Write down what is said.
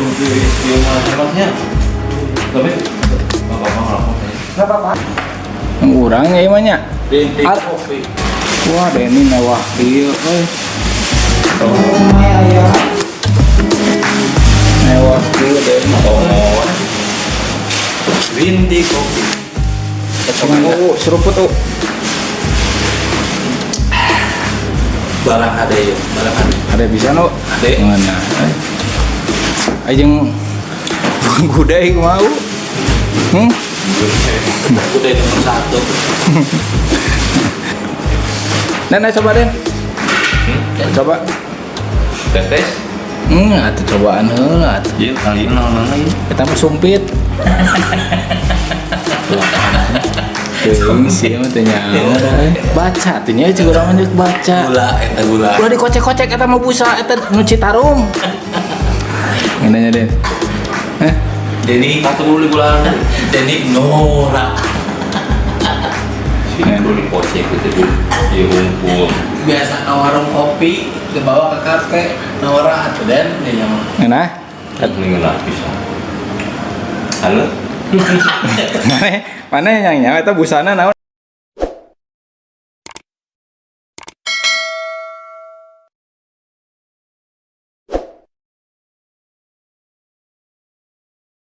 Ieu mah hebatnya. Tapi enggak apa-apa ngerokok kayaknya. Nggak apa-apa. Urang ya mah nya. Denny Ar- kopi. Wah, Denny mewah ieu euy. Oh, iya. Mewah ieu Denny. Oh. Windy kopi. Oh, seruput oh. Barang ada ya, barang ada. Ada bisa no? Ada. Mana? Ajeng gudai mau. Hmm? Udah nomor 1. Nen, ayo coba Den. Coba. Tes tes. Atuh cobaan heula atuh. Iya, kali ini naon lagi. Eta mah sumpit. Teuing sih mah teu nyaho dah, eh. Baca teh nya jeung urang mah geus baca. Gula, eta gula. Ulah dikocek-kocek eta mah busa eta nu Citarum. Ngeunanya Den. Hah? Denny, satu dulu gula. Denny norak. Sini dulu dikocek gitu. Iya, ngumpul. Biasa ke warung kopi dibawa ke kafe norak atuh Den dia mah. Ngeunah? Ini ngeunah pisan. Halo. Mana? Mana yang nyawa eta busana naon?